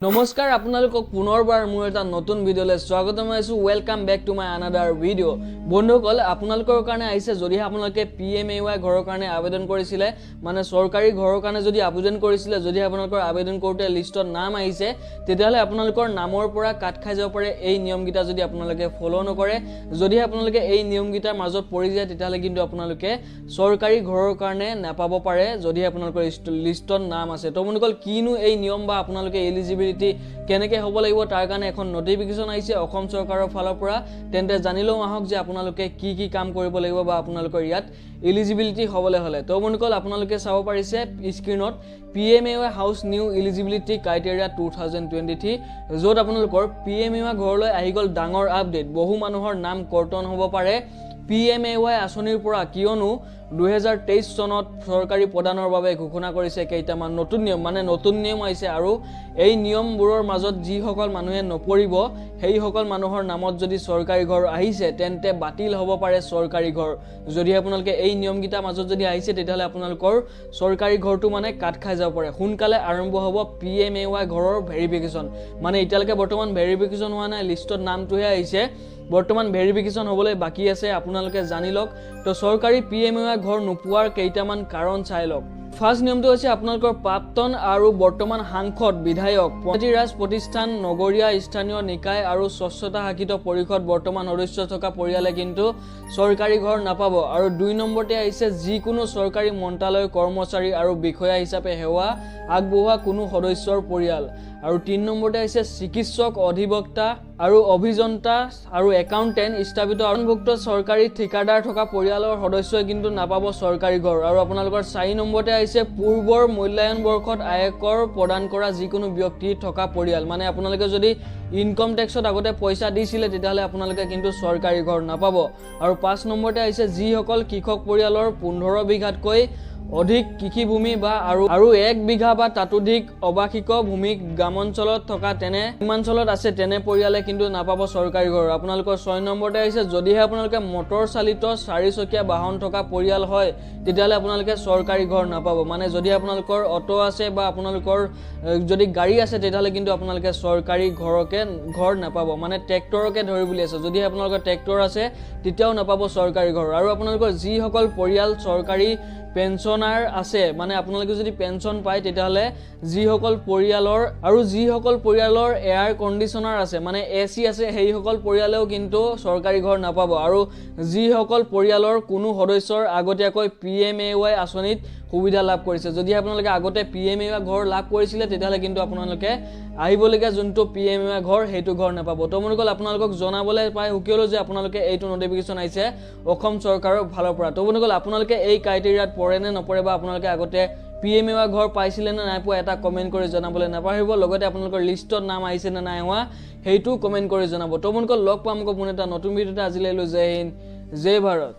নমস্কাৰ, আপোনালোকক পুনৰবাৰ মোৰ এটা নতুন ভিডিঅ'লৈ স্বাগতম জনাইছোঁ। Welcome back to my another video. বন্ধুসকল, আপোনালোকৰ কাৰণে আহিছে, যদিহে আপোনালোকে পিএমএৱাই ঘৰৰ কাৰণে আবেদন কৰিছিলে, মানে চৰকাৰী ঘৰৰ কাৰণে যদি আবেদন কৰিছিলে, যদি আপোনালোকৰ আবেদন কৰোঁতে লিষ্টত নাম আহিছে, তেতিয়াহ'লে আপোনালোকৰ নামৰ পৰা কাট খাই যাব পাৰে এই নিয়মকেইটা যদি আপোনালোকে ফ'ল' নকৰে। যদিহে আপোনালোকে এই নিয়মকেইটাৰ মাজত পৰি যায়, তেতিয়াহ'লে কিন্তু আপোনালোকে চৰকাৰী ঘৰৰ কাৰণে নাপাব পাৰে, যদিহে আপোনালোকৰ লিষ্টত নাম আছে। তো বন্ধুসকল, কিনো এই নিয়ম বা আপোনালোকে এলিজিবিলিটি কেনেকৈ হ'ব লাগিব, তাৰ কাৰণে এখন নটিফিকেশ্যন আহিছে অসম চৰকাৰৰ ফালৰ পৰা। তেন্তে জানি লওঁ আহক যে আপোনালোকে কি কি কাম কৰিব লাগিব বা আপোনালোকৰ ইয়াত এলিজিবিলিটি হ'বলৈ হ'লে। তো বন্ধুসকল, আপোনালোকে চাব পাৰিছে স্ক্ৰীণত PMAY house new eligibility criteria 2023, য'ত আপোনালোকৰ পিএমএৱাই ঘৰলৈ আহি গ'ল ডাঙৰ আপডেট। বহু মানুহৰ নাম কৰ্তন হ'ব পাৰে পিএমএৱাই আঁচনিৰ পৰা, কিয়নো 2023 চনত চৰকাৰী প্ৰদানৰ বাবে ঘোষণা কৰিছে কেইটামান নতুন নিয়ম। মানে নতুন নিয়ম আহিছে আৰু এই নিয়মবোৰৰ মাজত যিসকল মানুহে নপৰিব, সেইসকল মানুহৰ নামত যদি চৰকাৰী ঘৰ আহিছে, তেন্তে বাতিল হ'ব পাৰে চৰকাৰী ঘৰ। যদি আপোনালোকে এই নিয়মকেইটাৰ মাজত যদি আহিছে, তেতিয়াহ'লে আপোনালোকৰ চৰকাৰী ঘৰটো মানে কাট খাই যাব পাৰে। সোনকালে আৰম্ভ হ'ব পিএমএৱাই ঘৰৰ ভেৰিফিকেশ্যন। মানে এতিয়ালৈকে বৰ্তমান ভেৰিফিকেশ্যন হোৱা নাই, লিষ্টত নামটোহে আহিছে, বৰ্তমান ভেৰিফিকেশ্যন হ'বলৈ বাকী আছে, আপোনালোকে জানি লওক। তো চৰকাৰী পিএমএৱাই ঘৰ নোপোৱাৰ কেইটামান কাৰণ চাই লওক। ফাৰ্ষ্ট নিয়মটো হৈছে আপোনালোকৰ প্ৰাক্তন আৰু বৰ্তমান সাংসদ, বিধায়ক, পঞ্চায়তী ৰাজ প্ৰতিষ্ঠান, নগৰীয়া স্থানীয় নিকায় আৰু স্বচ্ছতা শাসিত পৰিষদ বৰ্তমান সদস্য থকা পৰিয়ালে কিন্তু চৰকাৰী ঘৰ নাপাব। আৰু 2 নম্বৰতে আহিছে যিকোনো চৰকাৰী মন্ত্ৰালয়ৰ কৰ্মচাৰী আৰু বিষয়া হিচাপে সেৱা আগবঢ়োৱা কোনো সদস্যৰ পৰিয়াল। আৰু 3 নম্বৰতে আহিছে চিকিৎসক, অধিবক্তা আৰু অভিযন্তা আৰু একাউণ্টেণ্ট স্থাপিত অন্তৰ্ভুক্ত চৰকাৰী ঠিকাদাৰ থকা পৰিয়ালৰ সদস্যই কিন্তু নাপাব চৰকাৰী ঘৰ। আৰু আপোনালোকৰ 4 নম্বৰতে আহিছে পূৰ্বৰ মূল্যায়ন বৰ্ষত আয়কৰ প্ৰদান কৰা যিকোনো ব্যক্তি থকা পৰিয়াল। মানে আপোনালোকে যদি ইনকম টেক্সত আগতে পইচা দিছিলে, তেতিয়াহ'লে আপোনালোকে কিন্তু চৰকাৰী ঘৰ নাপাব। আৰু 5 নম্বৰতে আহিছে যিসকল কৃষক পৰিয়ালৰ 15 বিঘাতকৈ অধিক কৃষিভূমি বা আৰু 1 বিঘা বা তাতোধিক অবাসিক ভূমি গ্ৰামাঞ্চলত থকা তেনে গ্ৰামাঞ্চলত আছে, তেনে পৰিয়ালে কিন্তু নাপাব চৰকাৰী ঘৰ। আপোনালোকৰ 6 নম্বৰতে আহিছে যদিহে আপোনালোকে মটৰ চালিত চাৰিচকীয়া বাহন থকা পৰিয়াল হয়, তেতিয়াহ'লে আপোনালোকে চৰকাৰী ঘৰ নাপাব। মানে যদি আপোনালোকৰ অ'টো আছে বা আপোনালোকৰ যদি গাড়ী আছে, তেতিয়াহ'লে কিন্তু আপোনালোকে চৰকাৰী ঘৰ নাপাব। মানে ট্ৰেক্টৰকে ধৰি বুলি আছে, যদি আপোনালোকৰ ট্ৰেক্টৰ আছে তেতিয়াও নাপাব চৰকাৰী ঘৰ। আৰু আপোনালোকৰ যিসকল পৰিয়াল চৰকাৰী পেঞ্চনাৰ আছে, মানে আপোনালোকে যদি পেঞ্চন পায়, তেতিয়াহ'লে যিসকল পৰিয়ালৰ আৰু যিসকল পৰিয়ালৰ এয়াৰ কণ্ডিশ্যনাৰ আছে, মানে এচি আছে, সেইসকল পৰিয়ালেও কিন্তু চৰকাৰী ঘৰ নাপাব। আৰু যিসকল পৰিয়ালৰ কোনো সদস্যৰ আগতীয়াকৈ পিএমএৱাই আঁচনিত সুবিধা লাভ কৰিছে, যদি আপোনালোকে আগতে পিএমএৱাই ঘৰ লাভ কৰিছিলে, তেতিয়াহ'লে কিন্তু আপোনালোকে আহিবলগীয়া যোনটো পিএমএৱাই ঘৰ, সেইটো ঘৰ নাপাব। তো বন্ধুসকল, আপোনালোকক জনাবলৈ পাই সুখী হ'লোঁ যে আপোনালোকে এইটো নটিফিকেশ্যন আহিছে অসম চৰকাৰৰ ফালৰ পৰা। তো বন্ধুসকল, আপোনালোকে এই ক্ৰাইটেৰিয়াত পৰে নে নপৰে বা আপোনালোকে আগতে পিএমএৱাই ঘৰ পাইছিলে নে নাই পোৱা, এটা কমেণ্ট কৰি জনাবলৈ নাপাহৰিব। লগতে আপোনালোকৰ লিষ্টত নাম আহিছে নে নাই হোৱা, সেইটোও কমেণ্ট কৰি জনাব। তো বন্ধুসকল, লগ পাম আকৌ পুনৰ এটা নতুন ভিডিঅ'তে। আজিলৈ জয় হিন্দ, জয় ভাৰত।